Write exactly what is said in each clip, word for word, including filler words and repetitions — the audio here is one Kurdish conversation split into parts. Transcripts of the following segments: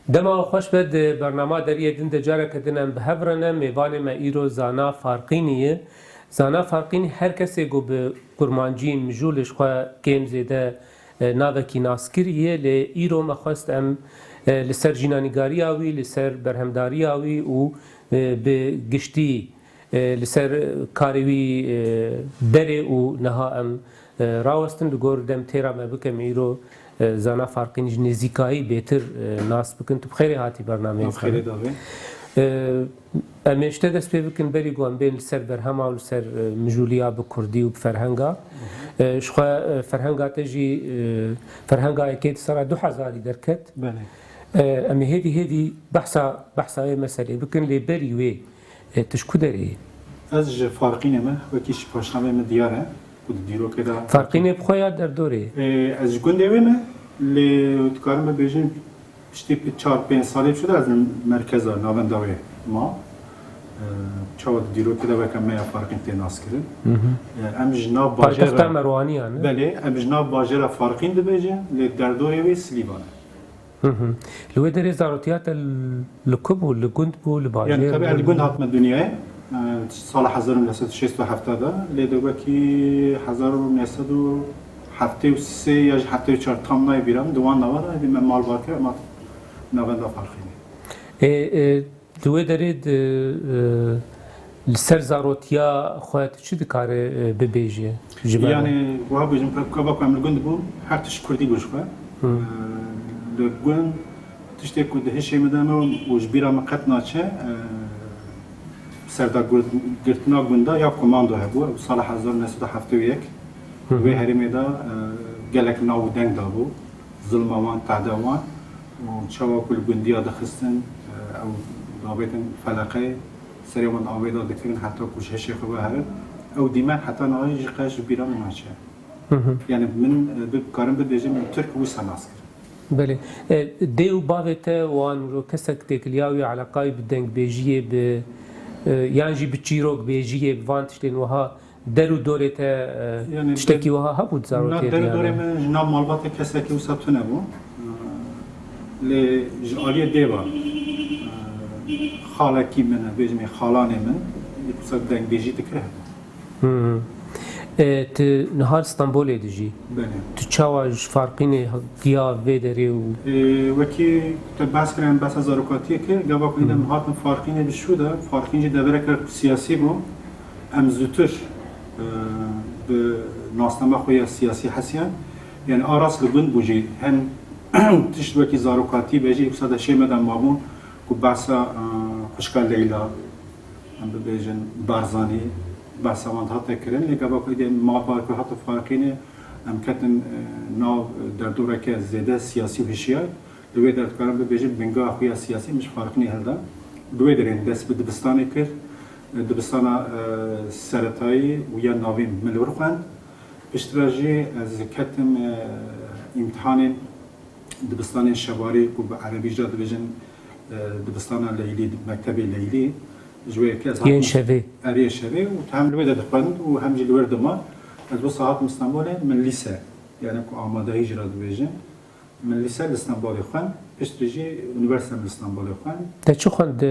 Dema we xweş be, di bernama Deriyê Din de careke din em bi hev re ne. Mêvanê me îro Zana Farqînî ye. Zana Farqînî her kesê ku bi kurmancî mijûl ji xwe kêm zêde, e, navekî naskirî ye, lê îro me xwest em, e, li ser jînanîgariya wî, li ser berhemdariya wî û, e, bi giştî, e, li ser karê wî, e, berê û niha em, e, rawestin. Li gor dem têra me bikim îro, e, Zana Farqînî ji nêzîkayî bêtir, e, nas bikin. Tu bi xêrê hatî bernameyê. Ev xêrê davê. E, em ê ji te dest pê bikin, berî ku em bên li ser berhema û li ser, e, mijûliya bi kurdî û bi ferhenga. E, ji xwe, e, ferhenga te jî, e, ferhenga yekê di sera du hezarî derket. Belê. E, em ê hêdî hêdî behsa, behsa wê meselê bikin, lê berî wê, e, tu ji ku derê yî? Ez ji Farqînê me, wekî ji paşnavê min diyar e, ku di dîrokê de Farqînê bi xwe ya derdorê? E, ez ji gundê wê me, lê dikarim bibêjim, piştî pi-, çar pênc salê çû de ez li merkeza navenda wê ma. E, çawa di dîrokê de weke me ya Farqîn tê naskirin. Hı hı. E, em ji nav Paytexta bajêra Merwaniyan, ne? Belê, em ji nav bajêra Farqîn dibêjin, lê derdorê wê Silîvan e. Hı hı. Li wê derê zarotiya te li ku bû? Li gund bû, li bajêr bû? Yani, tabii, ez li gund hatime dinyayê. E, sala hezar û neh sed û şêst û heft de, lê de wekî hezar û neh sed û heftê û sê ya jî heftê û çar tam nayê bîra min, di wan nava de, êdî me mal bar kir, em hat navenda Farqînê. Ê, ê, di wê derê di, e, li ser zarotiya xwe tu çi dikare, e, bibêje ji me re? Yani, wiha bêjim, gava ku em li gund bûn, her tişt kurdî bû ji xwe. Hı. E, li gund tiştê ku di hişê min de me û ji bîra min qet naçe, e, serda gur-, girtina gunda ya komando hebû, ew sala hezar û neh sed û heftê û yek. Hı hı. Wê herêmê de, e, gelek nav û deng dabû, zilma wan, tehda wan û çawa ku li gundiya dixistin, e, ew davêtin feleqeyê, serê wan avê de dikirin heta ku ji hişê xwe veherin. Ew dîmen heta niha jî qet ji bîra min naçe. Hı hı. Yani min, e, bi-, karim bibêjim, min Tirk wisa nas kir. Belê. E, dê û bavê te wan ro kesek têkiliya wî, eleqayî bi dengbêjiyê, bi, e, yan jî bi çîrokbêjiyê, bi van tiştên wiha der û dorê te, e, Yani tiştekî der-, wiha hebû di na, zarokiyê der û de dorê yani? Me ji nav malbatê kesekî wisa tune bû. E, lê ji aliyê dê ve, e, xalekî min e, bêjimê xalanê min, wisa dengbêjî dikir hebû. Hı hı. E, tu niha li Stenbolê dijî. Belê. Tu çawa ji Farqînê giya vê derê û E, wekî te behs kir, em behsa zarokatiyê kir. Gava ku êdî Hı. em hatin Farqînê bi şû de, Farqîn jî devereke siyasî bû. Em zûtir, e, bi nasname xwe ya siyasî hesiyan. Yani a rast li gund bû jî, hem tişt wekî zarokatî be jî, wisa de şê me de mabûn ku behsa, e, xwişka Leyla, em bibêjin Barzanî, behsa wan dihate kirin. Lê gava ku êdî em mal bar kir hatin Farqînê, em ketin, e, nav, e, derdoreke zêde siyasî û hişyar. Li wê der dikarim bibêjim, bingeha xwe ya siyasî min ji Farqînê hilda. Bi wê derê dest bi dibistanê kir. E, dibistana, e, seretayî û ya navîn min li wir xwend. Piştre jî ez ketim, e, îmtihanên dibistanên şevarî ku bi erebî jî dibêjin, e, dibistana Leylî, mektebê Leylî. Ji wê yekê ez Yên hatim şevê. Erê şevê û hem li wê de dixwend û hem jî li wir dima. Ez wisa hatim Stenbolê, min lîse, yani ku amadehî jî re dibêjin. Min lîse li Stenbolê xwend, piştre jî unîversîte min li Stenbolê xwend. Te çi xwend di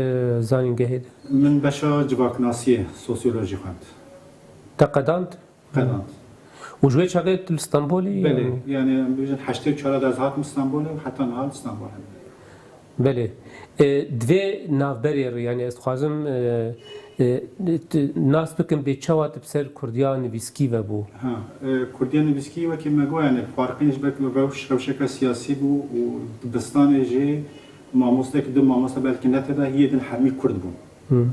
zanîngehê de? Min beşa civaknasiyê, sosyolojî xwend. Te qedand? Qedand. Û ji wê çaxê tu li Stenbolê yî? Belê, yani em bêjin heştê û çar de ez hatim Stenbolê û heta niha li Stenbolê me. Belê. E, di vê navberê re, yani ez dixwazim, e, e, tu nas bikim bê çawa tu bi ser kurdiya nivîskî ve bû? Ha, e, kurdiya nivîskî wekî me got, yani Farqîn ji ber ku rewş, rewşeke siyasî bû û dibistanê jî mamostek, du mamoste belkî ne tê de, hiyê din hemî kurd bûn. Hı.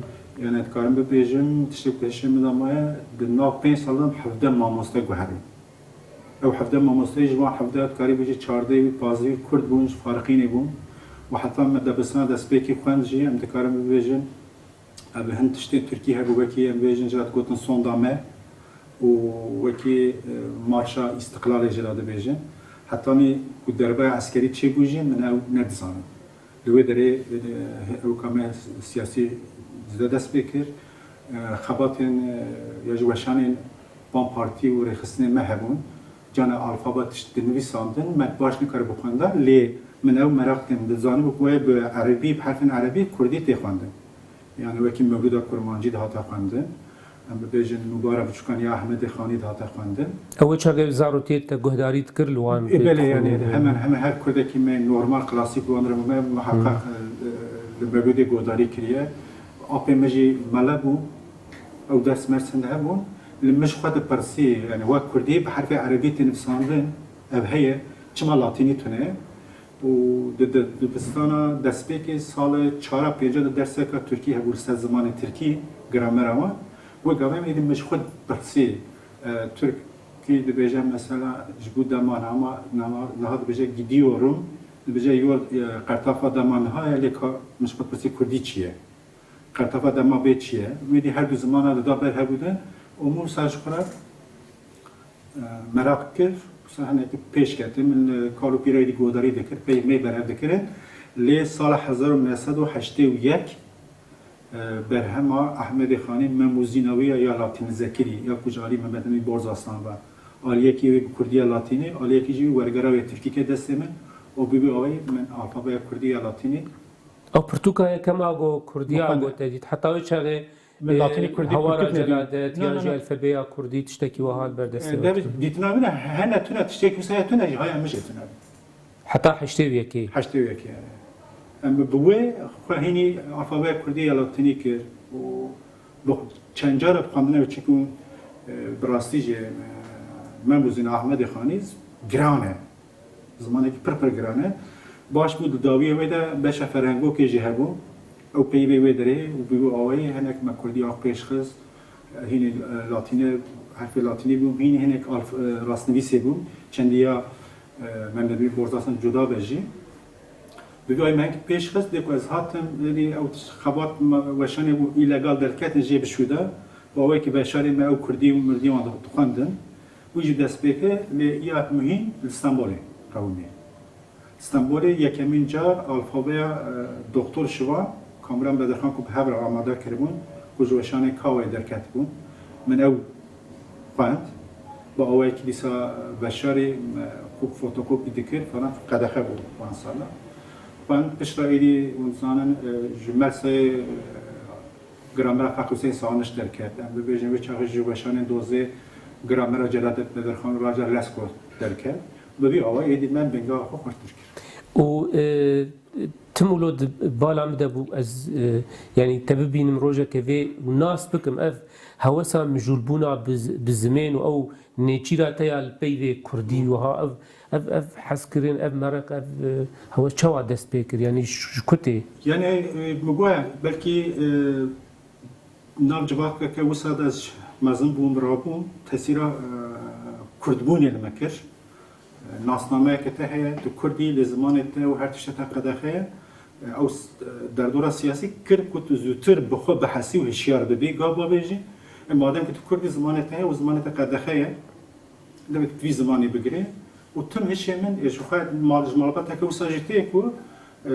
Yani dikarim bibêjim, tiştê ku hişê min de maye, di nav pênc sal de hevdeh mamoste guherîn. Ew hevdeh mamosteyê ji wan hevdeh dikarî bêjî çardeh wî, pazdeh wî kurd bûn, ji Farqînê bûn. Û heta me debistana destpêkî xwend jî, em dikarin bibêjin, ev hin tiştên tirkî hebû, wekî em bêjin jê re digotin sonda me û wekî, e, marşa îstiqlalê jê re dibêjin. Hetanî ku derbeya eskerî çêbû jî min ew nedizanin. Li wê derê, e, ewka me siyasî zêde dest pê kir. E, xebatên, e, ya jî weşanên van partî û rêxistinên me hebûn. Cana alfabe tişt dinivîsandin, me baş nikare bixwenda, lê min ew meraq kir, min dizanibû ku wê bi erebî, bi herfên erebî kurdî tê xwendin. Yani wekî Mewlûda Kurmancî dihate xwendin. Em bibêjin Mubara Biçûkan ya Ehmedê Xanî dihate xwendin. Ew çaxê zarotiyê te guhdarî dikir li wan? E, belê, yani hemen hemen her kurdekî me normal klasîk li wan re bû, me muheqeq, e, e, li Mewlûdê guhdarî kiriye. Apê me jî mele bû. Ew ders Mersin de hebûn. Li min ji xwe dipirsî, yani wek kurdî bi herfê erebî tê nivîsandin, ev heye, çima latînî tune ye? Û di, di dibistana destpêkê salê çara pênca de derseka tirkî hebû li ser zimanê tirkî, gramera wan. Wê gavê min êdî min ji xwe dipirsî, e, tirkî dibêje mesela ji bo dema nama, nama, niha dibêje gidiyorum, dibêje yol, e, qertafa dema niha ye, lê ka min ji xwe dipirsî kurdî çi ye? Qertafa dema bê çi ye? Wê dî her du zimana dida ber hev û din û min wisa ji xwe re, e, meraq kir. Wisa hinekî pêş ketim, min, e, kal û pîra êdî guhdarî dikir, pey me berhev dikirin. Lê sala hezar û neh sed û heştê û yek, e, berhema Ehmedê Xanî Mem û Zîna wî ya, ya latînîze kirî, ya ku ji alî Mehmet Emîn Borzaslan ve. Aliyekî wê bi kurdî ya latînî, aliyekî jî wergera wê tirkî ke destê min û bi vî awayî min alfabeya kurdî ya latînî Ew pirtûka yekema ku kurdiya Muqadde. Ku te dît, heta wê çaxê, Min e, latînî kurdî hewara pirtûk nebî. Celadet Na, yan na, jî na. Alfabeya kurdî tiştekî wiha li ber destê E, we dev-, tune. Dîtina min e, hene tune tiştekî wisa tune jî haya min jî tune. Heta heştê û yekê. Heştê û yekê yani. Em bi wê xwe hînî alfabeya kurdî ya latînî kir û bi çend cara bi xwendina wê çiku, e, bi rastî jî, e, Mem û Zîna Ehmedê Xanî giran e. Zimanekî pir pir giran e. Baş bû di dawiyê wê de beşa ferhengokê jî hebû. Ew peyvê wê derê û bi wî awayî hinek me kurdî ax pêş xist. Hînî, e, latîne, herfê latînî bû, hînî hinek alf-, e, rastnivîsê bû. Çendiya, e, Mehmet Emîn Borzaslan cuda be jî. Bi vî awayî me hinek pêş xist, lê ku ez hatim, êdî ew xebat me, weşanê bû îlegal derketin jê bişûde. Bi awayekî beşarê me ew kurdî û mirdî wan dixwendin. Wî jî dest pê kir, lê ya muhîm li Stenbolê qewimî. Stenbolê yekemîn car alfabeya, e, Doktor Şivan, Kamran Bedirxan ku bi hev re amade kiribûn, ku ji weşanê Kawayê derketibûn. Min ew xwend. Bi awayekî dîsa veşarê, e, ku fotokopî dikir, falan qedexe bû wan sala. Xwend piştre êdî, hûn zanin, e, ji Merseyê, e, Gramera Feqî Husên Saniş derket. Em bibêjin wê çaxê ji weşanên dozê Gramera Celadet Bedirxan û Raja Lesko derket. Bi vî awayî êdî me bingeha xwe xurttir kir. Û, e, tim wilo di bala min de bû, ez, e, yanî te bibînim rojekê vê û nas bikim, ev hewesa mijûlbûna bi z-, bi zimên û ew nêçîra te ya li peyvê kurdî wiha, ev, ev, ev hezkirin, ev mereq, ev, e, hewes çawa dest pê kir? Yanî ji, ji ku tê? Yani, e, min goya belkî, e, nav civakeke wisa de ez mezin bûm, rabûm, tesîra, e, kurdbûnê li me kir. E, nasnameyeke te heye, tu kurdî, lê zimanê te û her tiştê te qedexe ye. E, ew s-, e, derdora siyasî kir ku tu zûtir bi xwe bihesî û hişyar bibî, gav bavêjî. E, madem ku tu kurdî, zimanê te heye û zimanê te qedexe ye, Divê tu vî zimanî bigirê û tim hişê min ê ji xwe mal, ji malbateke wisa jî tê ku, e,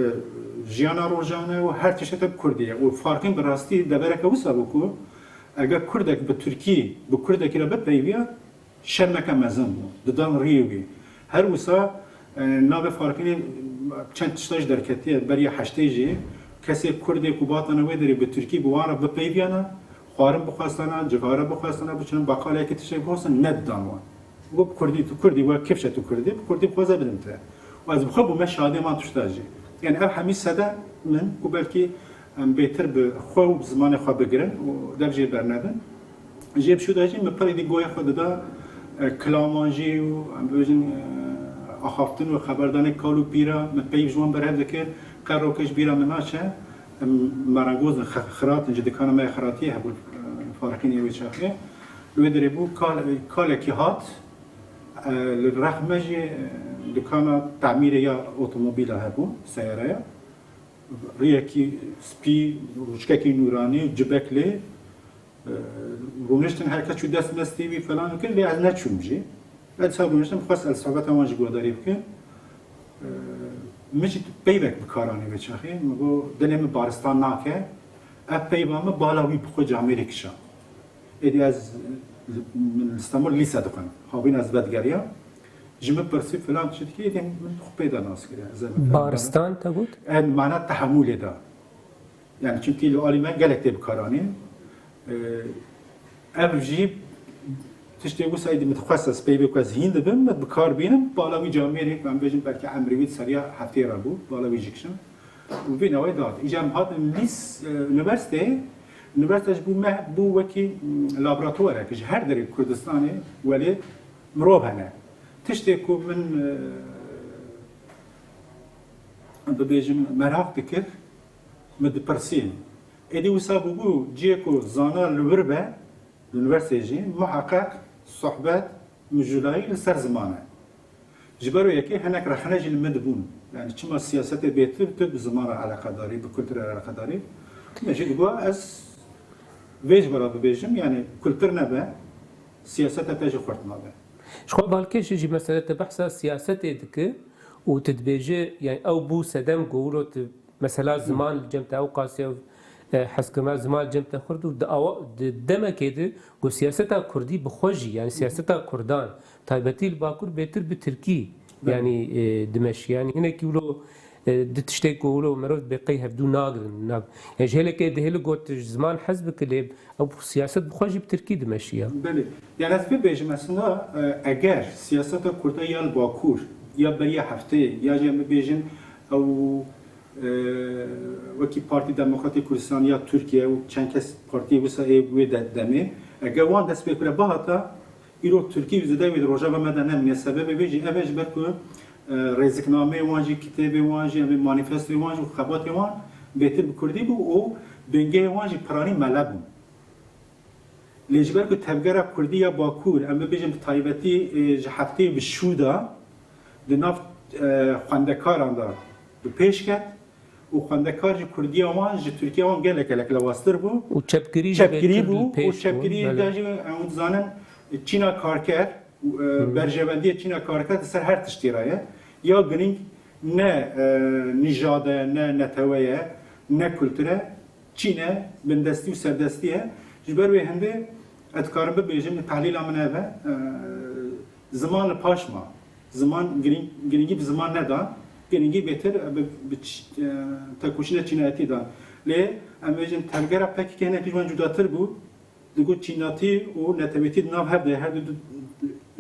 jiyana rojane û her tiştê te bi kurdî ye. Û Farqîn bi rastî devereke wisa bû ku eger kurdek bi tirkî, bi kurdekî re bipeyviya, şermeke mezin bû. Didan riyê wî. Her wisa, e, navê Farqînê çend tişta jî derketiye, beriya heştê jî kesê kurdê ku batane wê derê bi tirkî bi wan re bipeyviyana, xwarin bixwestana, cixare bixwestana, biçin beqalekî tiştek bixwestin, nedidan wan. Got, kurdî, tu kurdî, we kifşe tu kurdî, bi kurdî bixwaze bidin te. Û ez bi xwe bûme şadê van tişta jî. Yani ev hemî sede min ku belkî em bêtir bi xwe û bi zimanê xwe bigirin û dev jê bernedin. Jê bi şû de jî min pirê dî goya xwe dida, e, kilaman jî û em bibêjin, e, axaftin û xeberdanê kal û pîra min peyv ji wan berhev dikir. Qe rokê ji bîra min naçe. Em merengozin, xe-, xiratin, ji dikana me ya xiratiyê hebû, e, Farqînê wê çaxê. Li wê derê bû kal-, kalekî hat, e, li rex me jî, e, dikana temîrê ya otomobîla hebû, seyareya. Riyekî spî, rûçkekî nûranî, cibek lê, e, rûniştin her kes çû dest mestê wî falan kir, lê ez neçûm jî. Ez dîsa rûniştim, xwest ez sohbeta wan jî guhdarî bikim. E, min jî peyvek bi kar anî vê çaxê. Min got, dilê min baristan nake. Ev peyva min bala wî bi xwe camêrê kişand. Êdî ez li, min li Stenbol lîse dixwend. Havîn ez vedigeriya. Ji min pirsî filan tişt dikî, êdî min xwe pê de nas kiriye. Ez ê min filan Baristan te got? En mana tehemûlê de. Yani çimkî li alî me gelek tê bikaranîn. Ee, ev jî tiştê wisa êdî min dixwest ez peyvê ku ez hîn dibim, min bi kar bînim, bala wî camêrê ku em bêjin belkî emrê wî di seriya heftê re bû, bala wî jî kişim. Û vê newê dihat. Îcar em hatin lîs, e, unîversîteyê, unîversîte ji bo me bû wekî, m, laboratuwarek. Ji her derê Kurdistanê welê mirov hene. Tiştê ku min, e, bibêjim, meraq dikir, min dipirsî. Êdî wisa bûbû cihê ku zana li wir be, li unîversîteyê jî, muheqeq sohbet, mijûlayî li ser ziman e. Ji ber wê yekê hinek rexne jî li min dibûn. Yani çima siyasetê bêtir tu bi ziman re eleqedarî, bi kulturê re eleqedarî? Min jî digot ez vê ji ber re bibêjim, yani kultur nebe, siyaseta te jî xurt nabe. Ji xwe balkêş jî mesele te behsa siyasetê dike û tu dibêje, yani ew bû sedem ku wilo tu mesela ziman li cem te ew qasî ew, e, hezkirina ziman li cem te xurt û di awa, di demekê de ku siyaseta kurdî bi xwe jî, yani siyaseta kurdan, taybetî li Bakur bêtir bi tirkî, yani, e, dimeşî. Yani hinekî wilo, e, di tiştê ku wilo merov dibê qey hevdû nagirin, nag-, yani ji hêlekê dihêli got tu ji ziman hez bike lê ew siyaset bi xwe jî bi tirkî dimeşiya. Belê. Yani ez bibêjim aslında, e, eger siyaseta kurda ya li Bakur, ya beriya heftê, ya jî em bibêjin ew, e, wekî Partî Demokratî Kurdistan ya Tirkiye û çend kes partiyê wisa ê wê de-, demê, eger wan dest pê kure bihata, îro Tirkî zêde wê di rojeva me de nemîne. Sebebê vê jî ev e, ji ber ku, e, rêziknameyê wan jî, kitêbê wan jî, em ê manîfestoyê wan jî û xebatê wan bêtir bi kurdî bû û bingehê wan jî piranî mele bûn. Lê ji ber ku tevgera kurdî ya Bakur, em bibêjin bi taybetî, e, ji heftê bi şû de di nav, e, xwendekaran de bi pêş ket û xwendekar ji kurdiya wan, ji tirkiya wan gelek gelek lewaztir bû. Û çepgirî jî Çepgirî bû û çepgirî de jî em dizanin çîna karker, e, berjewendiyê çîna karker di ser her tiştî re ye. Ya girîng ne, e, nîjad e, ne netewe ye, ne kultur e, çîn e, bindestî û serdestî ye. Ji ber wê hindê ez dikarim bibêjim, tehlîla min ev e, e, ziman li paş ma. Ziman girîng-, girîngî bi ziman nedan, girîngî bêtir bi, bi ç-, e, tekoşîna çînayetî dan. Lê em bêjin tevgera P K K hinek ji wan cudatir bû. Digot çînatî û netewîtî di nav hev de, her du, du,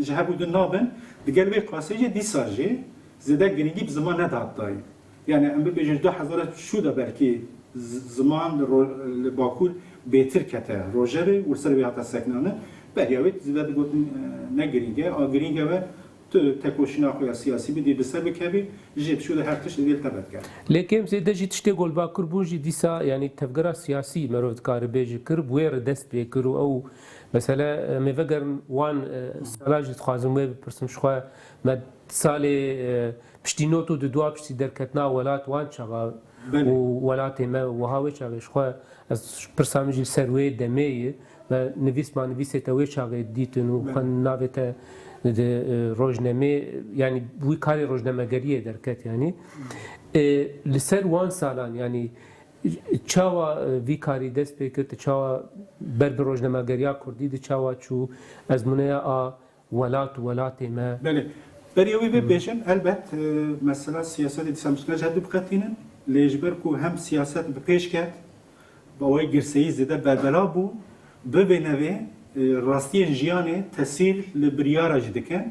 ji hev û du nabin. Digel vê qasê jî dîsa jî zêde girîngî bi ziman nedat dayîn. Yani em bibêjin ji du hezar û şû de belkî z-, ziman li ro-, li Bakur bêtir kete rojevê û li ser wê hate sekinandin. Beriya wê zêde digotin, e, ne girîng e, a girîng e we tu tekoşîna xwe ya siyasî bidî bi ser bikevî, jê bi şû de her tişt li vê li te vedike. Lê kêm zêde jî tiştê ku li Bakur bûn jî dîsa, yanî tevgera siyasî merov dikare bêje kir, bi wê re dest pê kir û ew mesele, em ê vegerin wan, e, sala jî dixwazim wê bipirsim ji xwe, me salê, e, piştî not û du dua piştî derketina welat wan çaxa Belê. Û welatê me wiha wê çaxê ji xwe, ez pirsa min jî li ser wê demê ye. Me nivîs ma nivîsê te wê çaxê dîtin û Belê. Xwe navê te di, e, rojnemê, yanî wî karê rojnamegeriyê derket yanî. E, li ser wan salan yanî çawa, e, vî karî dest pê kir, tu çawa ber bi rojnamegeriya kurdî di çawa çû, ezmûneya a welat û welatê me. Belê. Beriya wê vê bêjin, elbet, e, mesela siyasetê dîsa em ji hev diqetînin, lê ji ber ku hem siyaset bi pêş ket, bi awayî girseyî zêde berbela bû, bi vê nevê, e, rastiyên jiyanê tesîr li biryara jî dikin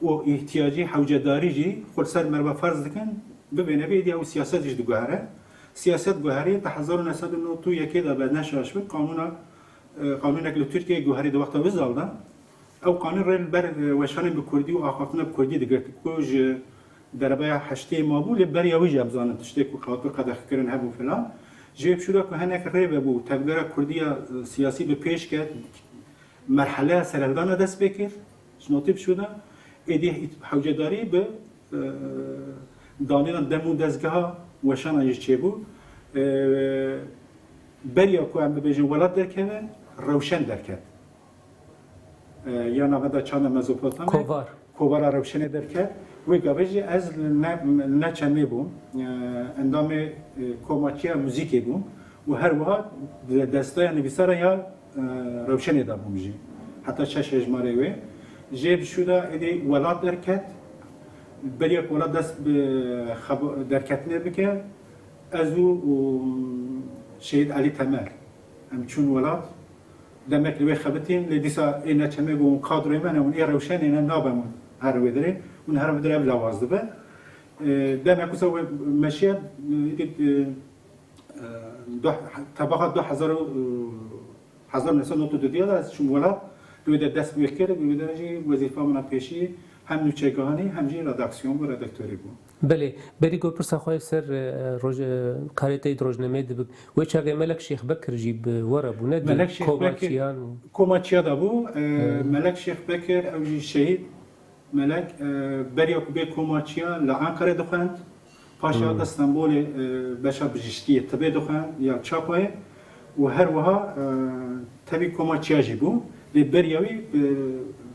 û îhtiyacî hewcedarî jî xwe li ser merve ferz dikin, bi vê nevê êdî ew siyaset jî diguhere. Siyaset guherî di hezar û neh sed û nod û yekê de be, ne şaş bin, qanûna, e, qanûnek li Tirkiyeyê guherî di wexta Ozal de. Ew qanûn rê li ber, e, weşanên bi kurdî û axaftina bi kurdî digirt ku ji derebeya heştê mabû, lê beriya wî jî em zanin tiştê ku qewt bi qedexkirin hebû filan. Ji vê pişû de ku hinek rê vebû, tevgera kurdî ya, e, siyasî bi pêş ket, merheleya serhildana dest pê kir, ji notî pişû de, êdî hewcedarî bi, e, danêna dem û dezgeha weşanan jî çêbû. E, beriya ku em bibêjin welat derkeve, rewşen derket. E, ya navenda çanda Mezopotamya, Kovar. Kovara Rewşenê derket. Wê gavê jî ez li ne, neçe nêbûm, e, endamê, e, komaçiya muzîkê bûm û her wiha de-, destaya nivîsara ya, e, Rewşenê de bûm jî. Heta şeş hejmarê wê. Jê bi şû de êdî welat derket. Beriya ku welat dest bi xebo-, derketinê bike, ez û, û Şehîd Elî Temel em çûn welat. Demek li wê xebitîn, lê dîsa ê neçemê bû, hûn kadroyê me ne, hûn ê rewşenê ne, nabe hûn her wê derê, hûn her wê derê ev lawaz dibe. E, demek wisa wê meşiye, e, êdî, e, e, du-, tebaxa du hezar û, e, hezar neh sed û nod û du de ez çûm welat, li wê de dest pê kir, li wê de jî wezîfa min a pêşî hem nûçegihanî hem jî redaksiyon bû, redaktorî bû. Belê, berî ku pirsa xwe ser, e, roj-, e, karê te yê di rojnameyê de bik. Wê çaxê Melek Şêx Bekir jî bi we re bû, ne di Melek Şêx Bekir Komaçiyan û Komaçiya de bû. E, Hı. Melek Şêx Bekir, ew jî şehîd. Melek, e, beriya ku bê Komaçiya li Enqerê dixwend, paşê Hı. hate Stenbolê, e, beşa bijîştiyê tibê dixwend ya çapayê û her wiha, e, tevî Komaçiya jî bû. Lê beriya wî, e,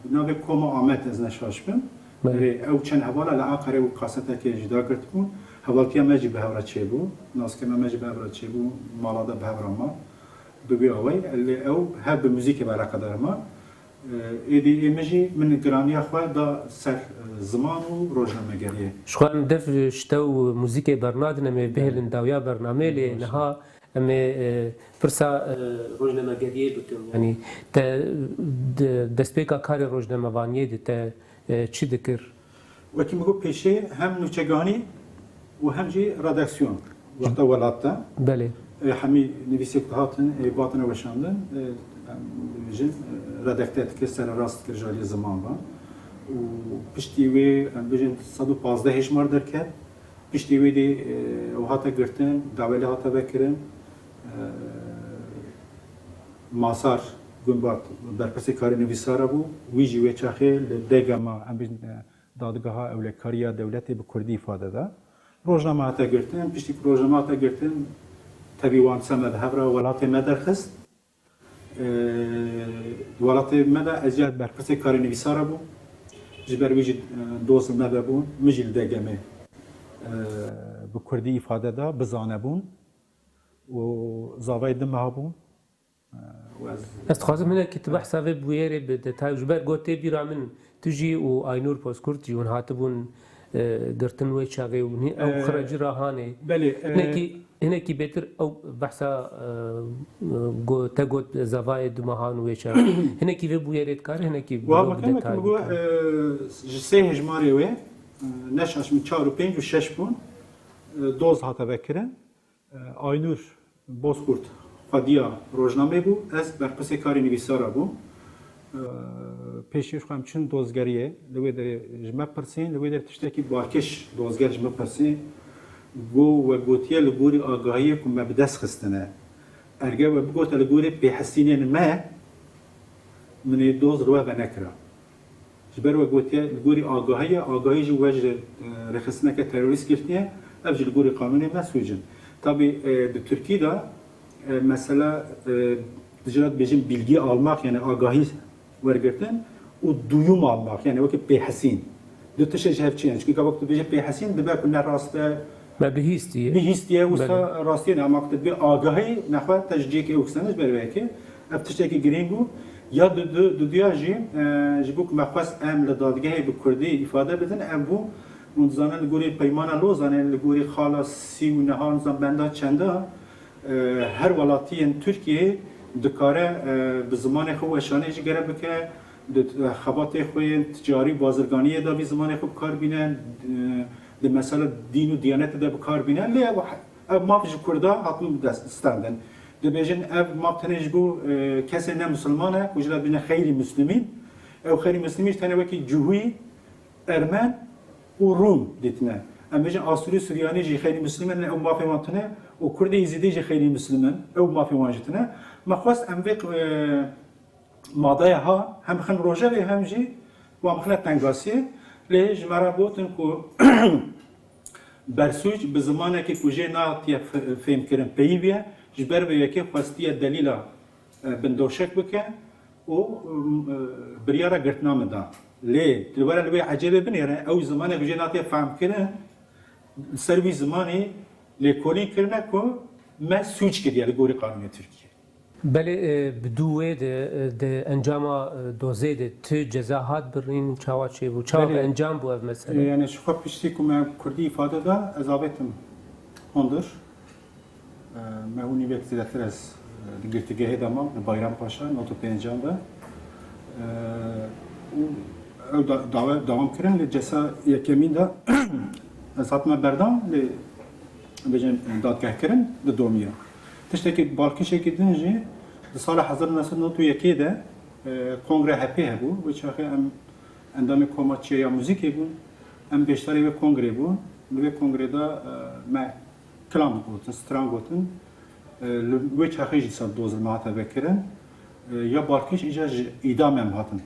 bi navê Koma Amed, ez ne şaş bim. Belê. Lê ew çend hevala li Enqerê û kasetekê jî dagirtibûn. Hevaltiya me jî bi hev re çêbû. Naskirina me jî bi hev re çêbû. Mala de bi hev re ma. Bi vî awayî. Lê ew her bi muzîkê ve eleqedar ma. Êdî ê min jî, min giraniya xwe da ser, e, ziman û rojnamegeriyê. Ji xwe em dev, ştew, muzîkê bernadin, em ê bihêlin dawiya bernameyê, lê Baş e. niha em ê, e, pirsa, e, rojnamegeriyê bikin. Yanî te, de-, destpêka karê rojnamevaniyê de te, e, çi dikir? Wekî min got pêşê hem nûçegihanî û hem jî redaksiyon wexta welat de. Belê. E, hemî nivîsêk dihatin, ê, hatine weşandin, e, em bêjin, e, redakte dikir, sererast dikir ji aliyê ziman ve. Û piştî wê, em bêjin, sed û pazdeh hêjmar derket. Piştî wê dê, e, ew hate girtin, dawelê hate vekirin. E, Masar Gumbat berpirsê karê nivîsara bû. Wî jî wê çaxê li D G M, em bêjin, e, Dadgeha Ewlekariya Dewletê bi kurdî îfade da. Rojname hate girtin, piştî ku rojname hate girtin, tevî wan dîsa me bi hev re welatê me derxist. Ee, welatê me de ez ya berpirsê karê nivîsara bûm. Ji ber wî jî, e, doz li me ve bûn. Min jî li D G M'ê, e, bi kurdî îfade da, bi zanebûn û zavayê du meha bûn. Ez dixwazim hinekî tu behsa vê bûyerê bi detay, ji ber got tê bîra min, tu jî û Aynûr Bozkurt jî hûn hatibûn, e, girtin wê çaxê û hîn ew, e, xiracî ra hanê. Belê, e, hinekî, hinekî bêtir ew behsa, e, go-, te got zavayê du mehan wê çaxê. Hinekî vê bûyerê dikare hinekî bi detay bike. Ji sê hejmarê wê, e, ne şaş min çar û pênc û şeş bûn, e, doz hate vekirin. Aynûr Bozkurt xwediya rojnamê bû, ez berpirsê karê nivîsara bûm. Pêşî ji xwe em çin dozgeriyê, li wê derê ji me pirsîn, li wê derê tiştekî balkêş dozger ji me pirsî. Got, we gotiye li gorî agahiyê ku me bi dest xistine. Erge we bigote li gorî pêhesînên me, min ê doz li we venekira. Ji ber we gotiye, li gorî agahî ye, agahî jî we ji, e, rêxistineke terorîst girtiye, ev jî li gorî qanûnê me sûc in. Tabî, e, di Tirkî de, e, mesela, e, dijî re dibêjin bilgi almak, yani agahî wergirtin û duyum almak, yani wekî pêhesîn. Du tişt ji hev çi ye? Çunke wek tu dibêjî pêhesîn, dibe ku ne rast e, Me bihîstiye. Bihîstiye, wisa Belê. rastiyê ne, ama tu dibê agahî, nexwe te ji cihekê ew kisene ji ber wê yekê. Ev tiştekî girîng bû. Ya du-, du-, duduya jî, e, ji bo ku me xwest em li dadgehê bi kurdî îfade bidin, ev bû, hûn dizanin li gorî Peymana Lozanê, li gorî xala sî û nehan zan benda çenda, e, her welatiyên Tirkiyeyê dikare, e, bi zimanê xwe weşanê jî gere bike, di, e, xebatê xwe yên ticarî û bazirganiyê de vî zimanê xwe bi kar bîne, e, di mesela dîn û diyanetê de bi kar bîne. Lê ev, ev maf ji Kurda hatin dest-, standin. Dibêjin ev maf tenê ji bo, e, kesê ne misilman e, ku jî re dibêjin xeyrî muslimîn. Ew xeyrî muslimîn jî tenê wekî Cihûyî, Ermen û Rûm dîtine. Em bêjin Asûrî, Suryanî jî xeyrî muslim in, ew mafê wan tune û Kurdê Êzidî jî xeyrî muslim in, ew mafê wan jî tune. Me xwest em vê, e, madaya ha hem bixin rojevê hem jî wan bixine tengasiyê. Lê ji me re gotin ku bersûc bi zimanekî ku jê nehatiye f-, fêmkirin peyivî ye, ji ber vê yekê xwestiye delîla, e, bindoşek bike û, e, biryara girtina min da. Lê li were li wê ecêbê binêre, ew zimanek jê nehatiye fehmkirin, li ser wî zimanî lêkolîn kirine ku me sûc kiriye li gorî qanûnê Tirkiyê. Belê, e, bi dû wê de, e, di encama, e, dozê de tu ceza hat birîn, çawa çêbû? Çawa bi Belê. encam bû ev mesele? E, yani ji xwe piştî ku me kurdî îfade da, ez avêtim hundir. E, me hûn nîvek zêdetir ez, e, di girtîgehê de mam, li Bayrampaşa, nod û pêncan de. E, û ew da-, dawe-, dewam kirin, li cesa yekemîn de ez hatime berdan, lê bêjin dadgehkirin didomiya. Tiştekî balkêşekî din jî di sala hezar û neh sed û nod û yekê de, e, kongre H P hebû. Wê çaxê em endamê koma çiya ya muzîkê bûn. Em beşdarî wê kongrê bûn. Li wê kongrê de, e, me kilam gotin, stran gotin. E, li wê çaxê jî dîsa doz li me hate vekirin. E, ya balkêş îcar ji îdam em hatin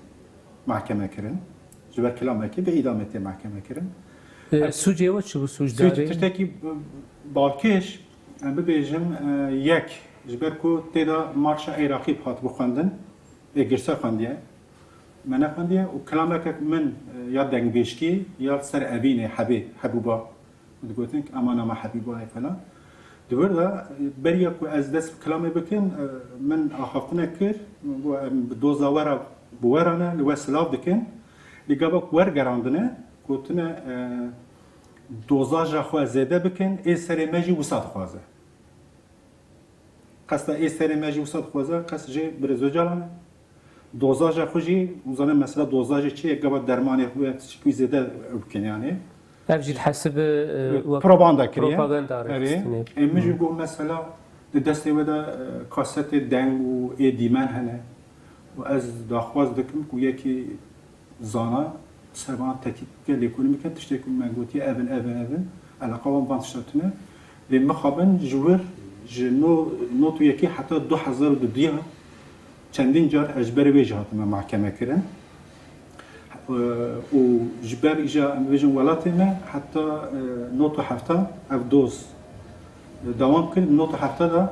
mahkeme kirin. Ji ber kilamekî bi îdamê tê mahkeme kirin. E, Em sûcê we çi bû, Sûc sûcdarê? Tiştekî, e, balkêş, em bibêjim, e, yek, ji ber ku tê de marşa Iraqî hatibû xwendin, ê girse xwendiye. Me nexwendiye û kilameke min, e, ya dengbêjkî ya ser evînê hebê, hebûba. Digotin ki, "Eman, eman, Hebîbayê" falan. Di wir de, e, beriya ku ez dest bi kilamê bikim, e, min axaftinek kir, min got, "Em bi doza we re bi we re ne, li we silav dikin." Lê gava ku wergerandine, gotine, e, "Dozaja xwe zêde bikin, ê serê me jî wisa dixwaze." Qesta ê serê me jî wisa dixwaze, qest jê Birêz Ocalan e. Dozaja xwe jî, hûn zanin mesela dozajê çi ye, gava dermanê xwe ya tiştekî zêde ew bikin yani. Ev jî li hesib, e, wek propaganda kiriye. Propaganda Erê. Rexistinê. Ê, min jî got mesela di destê we de, e, kasetê deng û ê dîmen hene. Û ez daxwaz dikim ku yekî zana, ser van tetîk bike, lêkolîn bike, tiştê ku me gotiye, ev in, ev in, ev in, eleqa wan van tişta tune. Lê mixabin ji wir, ji no-, nod û yekê heta du hezar û duduya çendîn car ez ji ber wê jî hatime mahkeme kirin. Û ji ber îja, em bibêjin, welatê me heta, e, nod û hefta ev doz dewam kir. Nod û hefta de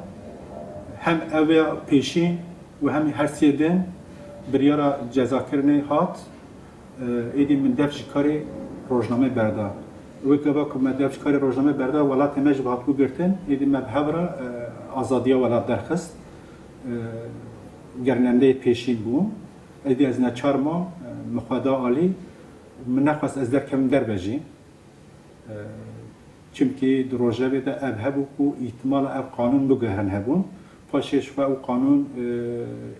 hem ew ya pêşîn û hem her sê din biryara cezakirinê hat. Êdî min def ji karê rojnamê berda. Wek gava ku me def ji karê rojnamê berda, welatê me jî hatibû girtin. Êdî me bi hev re, e, azadiya welat derxist. E, gernendeyê pêşîn bûm. Êdî ez neçar mam, e, min xwe da alî. Min nexwest ez derkevim derve jî. E, çimkî di rojevê de ev hebû ku îhtimala ev qanûn biguherin hebûn. Paşê ji xwe ew qanûn,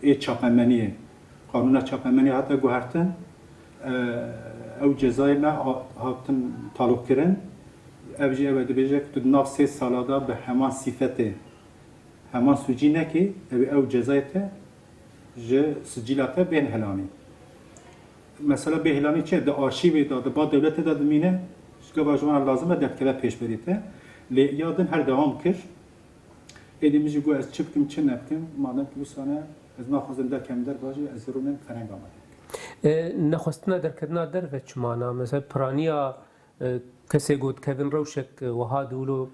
e, ê çapemeniyê, qanûna çapemeniyê hate guhertin. E, ew cezayê me a-, hatin talûkkirin. Ev jî ew e dibêje ku tu di nav sê sala de bi heman sîfetê, heman sûcî nekî, ew ê ew cezayê te ji sicîla te bên hilanî. Mesela bê hilanî çi ye? Di arşîvê de, di ba dewletê de dimîne, ji gava ji wan re lazim e, derdikeve pêşberî te. Lê ya din her dewam kir. Êdî min jî got, ez çi bikim, çi nebikim, madem ki wisa ne, ez naxwazim derkevim derve jî, ez ê rûnim ferenga me. E, nexwestina derketina derve çi mana? Mesela piraniya, e, kesê got kevin rewşek, e, wiha di wilo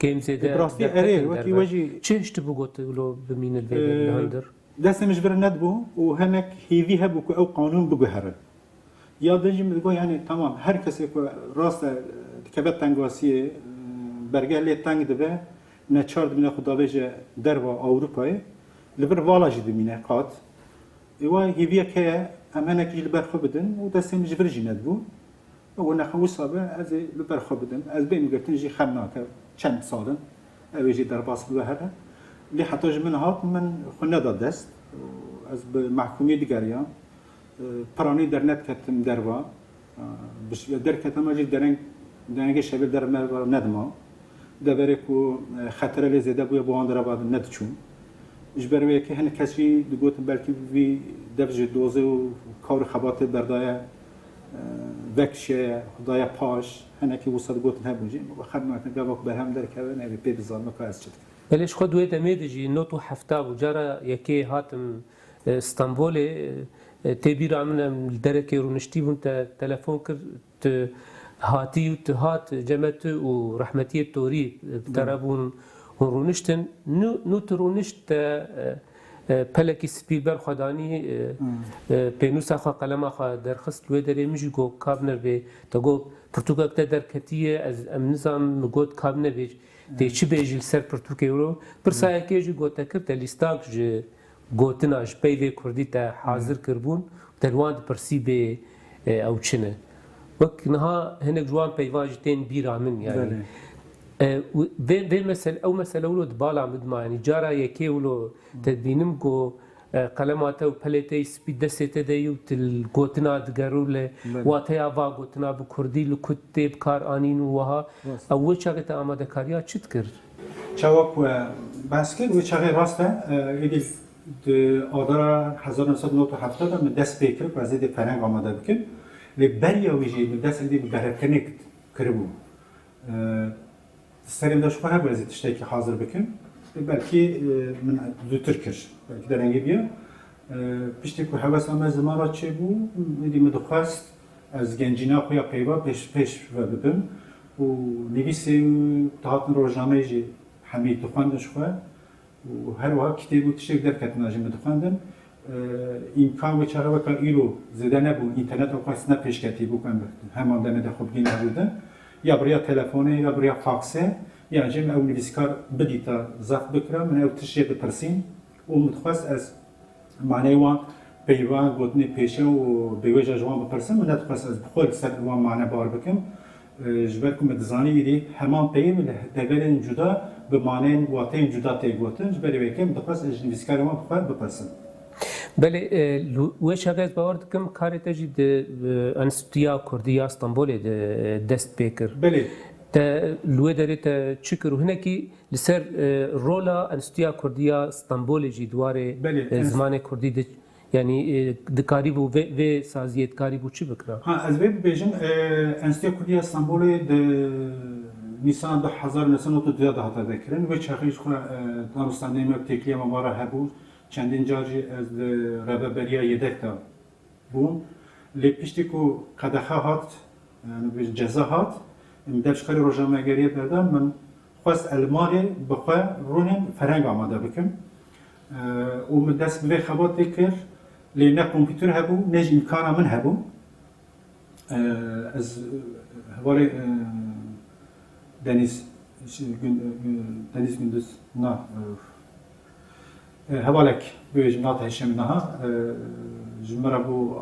kêm zêde Bi rastî derketin erê, wekî derve. We jî Çi hiştibû got wilo bimînin vê E, derve hundir? Destê min ji vir nedibû û hinek hêvî hebû ku ew qanûn biguherin. Ya din jî min digot, yani tamam, her kesê ku rast e, dikeve tengasiyê, e, bergeh lê teng dibe, neçar dimîne xwe davêje derva Ewropayê, li vir vala jî dimîne qat. Ê wa hêviyek heye, em hinek jî li ber xwe bidin û destê min ji vir jî nedibû. Ew nexe wisa be, ez ê li ber xwe bidim. Ez bêm girtin jî xem nake, çend sal in. Ew ê jî derbas bibe here. Lê heta ji min hat, min xwe neda dest. Ez bi mehkûmiyê digeriyam. Piranî dernediketim derva. Bi ş-, derketime jî dereng, derengê şevê derve nedima. Deverê ku, e, xetere lê zêde bûye, bi wan dereva nediçûn. Ji ber wê yekê hinek kes jî digotin belkî vî dev ji dozê û kar û xebatê berdaye, e, vekişiye, daye paş. Hinekî wisa digotin hebûn jî. Xebnatin gava ku berhem derkeve, nevê pê dizanime ka ez çi dikim. Belê ji xwe di wê demê de jî nod û hefta bû. Cara yekê hatim, e, Stenbolê, e, tê bîra min em li derekê rûniştî bûn, te telefon kir, tu hatî û tu hat cem me tu û rehmetiyê Torî, e, bi te re bûn, hûn rûniştin. Nû, nû tu rûnişt te, e, e, pelekî spî ber xwe danî, e, Hmm. e, pênûsa xwe, qelema xwe derxist, li wê derê min jî got, ka binêr bê, te got, Pirtûkek te derketiye, ez, em nizanin, min got, ka binevêj, tê çi bêjî li ser pirtûkê wilo. Pirsa yekê jî gote kir, te lîstak ji gotina ji peyvê kurdî te hazir kiribûn, te li wan dipirsî bê, e, ew çi ne. Wek niha hinek ji wan peyvan jî tên bîra min, yani. Belê. E, û vê, vê mesele, ew mesele wilo di bala min de ma, yani cara yekê wilo te dibînim ku, e, qelema te û pelê te yî spî destê te de yî û tu li gotina digerû li Belê. wateya va gotina bi kurdî li ku tê bi kar anîn û wiha. Rast. Ew wê çaxê te amadekariya çi dikir? Çawa ku, e, behs kir, wê çaxê rast e, e, êdî di adara hezar neh sed û nod û heft de min dest pê kir ku ez êdî ferheng amade bikim. Lê beriya wî jî min dest êdî bi berhevkirinê kiribû. E, Serê min de ji xwe hebû ez ê tiştekî hazir bikim. Belkî, e, min zûtir kir. Belkî derengê bûye. E, piştî ku hewesa me ziman re çêbû, êdî min dixwest ez gencîna xwe ya peyva pêş, pêş ve bibim. Û nivîsê û dihatin rojnameyê jî hemî dixwendin ji xwe. Û her wiha kitêb û tiştek derketina jî min dixwendin. E, îmkan wê çaxê weka îro zêde nebû, înternet ew qas ne pêşketî bû ku em heman demê de xwe bigihînin hevdû de. Ya bi riya telefonê, ya bi riya faksê, ya jî em ew nivîskar bidîta, zaf bikira, min ew tişt jê dipirsîn û min dixwest ez maneyê wan peyvan, gotinê pêşe û bêwêja ji wan bipirsim, min nedixwest ez bi xwe li ser wan mane bar bikim. E, ji ber ku me dizanî êdî heman peyv li deverên cuda bi maneyên wateyên cuda tê gotin, ji ber wê yekê min dixwest ez ji nivîskarê wan bi xwe bipirsim. Belê, e, li wê çaxê ez bawer dikim karê te jî di, e, Enstitûya Kurdî ya Stenbolê de, e, dest pê kir. Belê. Te li wê derê te çi kir û hinekî li ser, e, rola Enstitûya Kurdî ya Stenbolê jî di warê, Belê, e, Enst- zimanê kurdî de, yanî, e, dikarîbû vê, vê saziyê dikarîbû çi bikira? Ha, ez vê bibêjim, e, Enstitûya Kurdî ya Stenbolê di Nîsana du hezar neh sed û nod û du de hate vekirin. Wê çaxê ji xwe, e, danûstandinê me û têkiliya me wan re hebû. Çendîn car jî ez li rêveberiya yedek de bûm. Lê piştî ku qedexe hat, yani bir ceza hat, min dev ji xerê rojnamegeriyê berda, min xwest ez li malê bi xwe rûnên ferheng amade bikim. E, û min dest bi vê xebatê kir, lê ne kompîter hebû, ne jî îmkana min hebû. E, ez, hevalê, e, Deniz, şey, Gün-, e, Deniz Gündüz, na, e, e, hevalek bibêjim, nate hişê min niha, e, ji min re bû, e,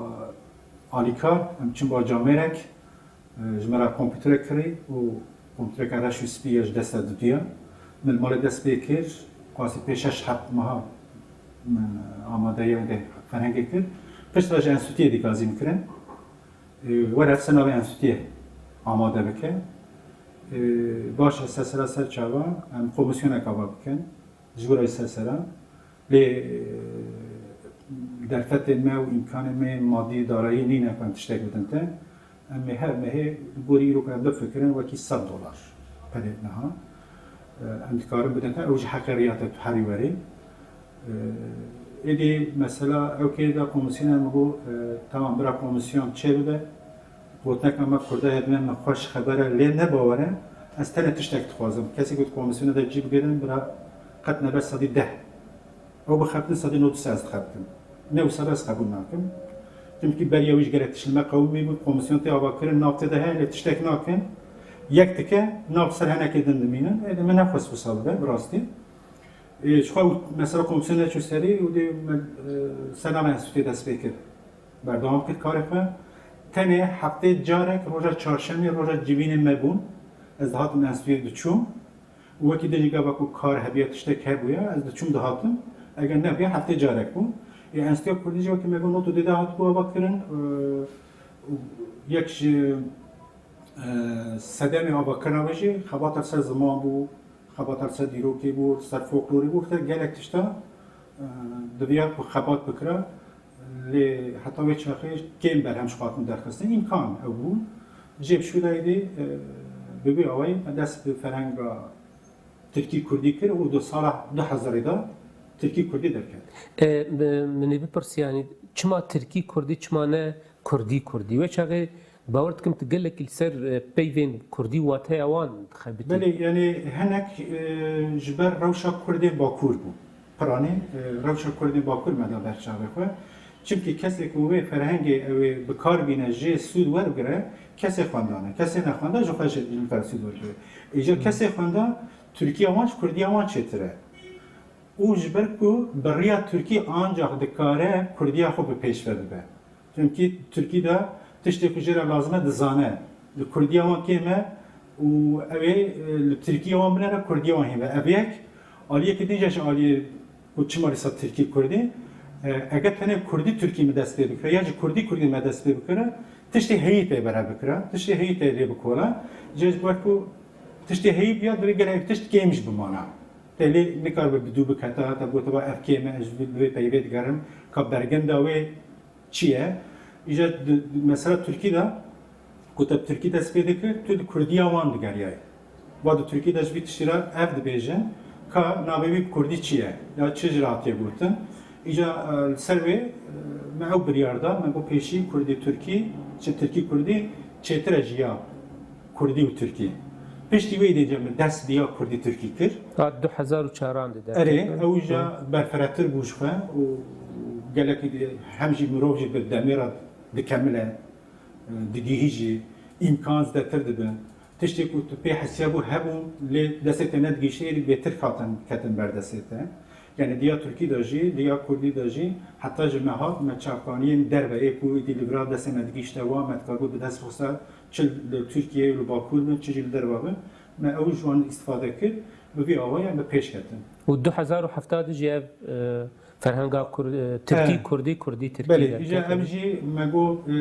alîkar, em çûn ba camêrek, e, ji min re kompîterek kirî û kompîtereke reş û spî ye ji dest de didiya. Min li malê dest pê kir, qasî pê şeş heft meha min amadeya de ferhengê kir. Piştre ji enstîtûyê dîkazî min kirin. E, were ser navê enstîtûyê amade bike. E, baş e, ser sera ser çava em komîsyoneka va bikin. Ji wir re ser sera. Lê, e, derfetên me û îmkanên me yên madî, darayî nîne ku em tiştek bidin te. Em ê her mehê li gorî îro ku em bifikirin wekî sed dolar perê niha, e, em dikarin bidin te. Ew jî heqê riya te tu herî werî. E, êdî mesela ew kê de komîsyona min got, e, tamam bira komîsyon çê bibe. Gotineka me Kurda heye, dibên min xweş xeber e, lê ne bawer e. Ez tenê tiştek dixwazim. Kesê ku di komîsyonê de cî bigirin, bira qet nebe sedî deh. Ew bixebtin sedî nod û sê ez dixebtim. Ne wisa ez qebûl nakim. Çimkî beriya wî jî gelek tişt li me qewimî bû, komîsyon tê avakirin, nav tê de heye, lê tiştek nakin. Yek dike, nav ser henekê din dimînin. Ê, min nexwest wisa bibe, bi rastî. Ê, ji xwe û mesela komîsyon neçû serî û dê me, e, ser navê enstîtûyê dest pê kir. Berdewam kir karê xwe. Tenê heftê carek roja çarşemê roja civînê me bûn. Ez dihatim enstîtûyê diçûm. Û wekî din jî gava ku kar hebiya tiştek hebûya, ez diçûm dihatim. Eger nebiya heftê carek bû. Ê enstîtûya kurdî jî wekî me got not û dê de hatibû avakirin. E, û yek ji, e, sedemê avakirina wê jî xebata li ser ziman bû. Xebata li ser dîrokê bû, li ser folklorê bû, te gelek tişta, e, diviya ku xebat bikira, lê heta wê çaxê kêm berhem ji xwe hatin derxistin. Îmkan ew bû. Jê bi şûdayê dê, e, bi vî awayî me dest bi ferenga tirkî kurdî kir û di sala du hezarê de tirkî kurdî derket. E, mi-, min ê bipirsî, yanî çima tirkî kurdî, çima ne kurdî kurdî? Wê çaxê Bawer dikim tu gelekî li ser, e, peyvên kurdî û wateya wan dixebitî. Belê, yanî hinek, e, ji ber rewşa kurdên bakur bû. Piranî, e, rewşa kurdên bakur me da ber çavê xwe. Çimkî kesê ku wê ferhengê ew ê bi kar bîne, jê sûd wergire, kesê xwendan e. Kesê nexwenda ji xwe jî nikare sûd wergire. Îca kesê xwenda Tirkiya wan ji Kurdiya wan çêtir e. Û ji ber ku bi riya Tirkî ancax dikare Kurdiya xwe bi pêş ve bibe. Çimkî Tirkî de tiştê ku jê re lazim e dizane. Li Kurdiya wan kêm e û ew ê, e, li Tirkiya wan binere, Kurdiya wan hêve. Ev yek, aliyekî din jî ji aliyê ku çima dîsa Tirkî Kurdî, e, eger tenê Kurdî Tirkî me dest pê bikire, ya jî Kurdî Kurdî me dest pê bikire, tiştê heyî tê berev bikire, tiştê heyî tê lê bikole. Ji ber ku tiştê heyî biya, divê gelek tişt kêm jî bimana. Tê lê nikaribe bi dû bikete, te gotiba ev kêm e, ez bi vê peyvê digerim, ka bergenda wê çi ye? Îja di, di, mesela Tirkî de, ku te bi Tirkî dest pê dikir, tu di Kurdiya wan digeriyayî. Va di Tirkî de ji vî tiştî re ev dibêjin, ka navê wî bi Kurdî çi ye? Ya çi ji re hatiye gotin? Îja, e, li ser wê, e, me ew biryar da, me got pêşî Kurdî Tirkî, çi Tirkî Kurdî çêtir e ji ya Kurdî û Tirkî. Piştî wê dê cem dest bi ya Kurdî Tirkî kir. Hat du hezar û çaran de Erê, derketin. Ew jî berfiretir bû ji xwe û gelekî di-, hem jî mirov jî bi demê re dikemile, digihîjî, îmkan zêdetir dibe. Tiştê ku tu pê hesiyabû hebû, lê destê te nedigihîşt, êdî bêtir hatin ketin ber destê te. Yani diya Tirkî de jî, diya Kurdî de jî, heta ji me hat, me çavkaniyên derve ê ku êdî li vira destê me digihîşte wan, me dikaribû bi dest bixise, çi li Tirkiye û li Bakur bin, çi jî li derve bin, me ew ji wan îstifade kir, bi vî awayî em bi pêş ketin. Û du hezar û heft de jî ev, e, ferhenga Kur-, e, Tirkî, He. Kurdî, Kurdî, Tirkî Belê, derket. Îja ev jî me got, e,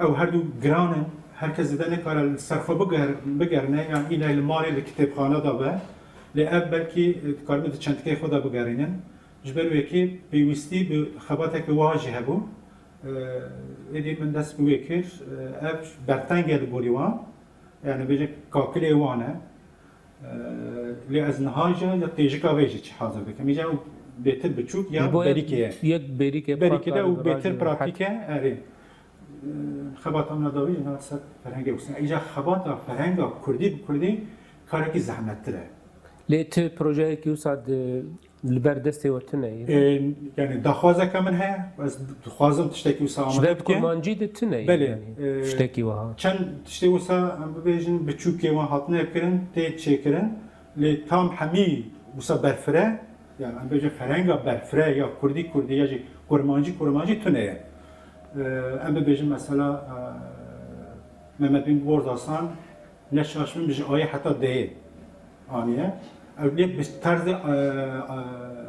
ew her du giran in, her kes zêde nikare li ser xwe biger-, bigerine, yan îlay li malê li kitêbxane de be. Lê ev belkî, e, dikaribin di çentikeyê xwe de bigerînin. Ji ber wê yekê pêwîstî bi xebateke wiha jî hebû. E, êdî min dest bi wê kir. E, ev berteng e li gorî wan. Yani bêje kakilê wan e. E, lê ez niha jî ya têjika vê jî çi hazir dikim. Îca ew bêtir biçûk ya Ji bo yek, berîkê ye. Yek berîkê Berîkê de û bêtir pratîk e, erê. E, xebata min a dawî jî niha ser ferhengê wisa. Îca xebata ferhenga kurdî bi kurdî karekî zehmettir e. Lê tu projeyekî wisa di, li ber destê we tune ye? E, yani daxwazeke min heye, ez dixwazim tiştekî wisa Ji amade ber bikim. Kurmancî de tune ye Belê, yani, e, tiştekî wiha. Çend tiştê wisa, em bibêjin, biçûkê wan hatine kirin, tê çêkirin. Lê tam hemî wisa berfire, yani em bêjin ferenga berfire ya kurdî kurdî ya jî kurmancî kurmancî tune ye. E, em bibêjin mesela, e, Mehmet Bin Bordasan ne şaş bin ji A'yê heta D'yê aniye. Ew lê bi terzê, e, e,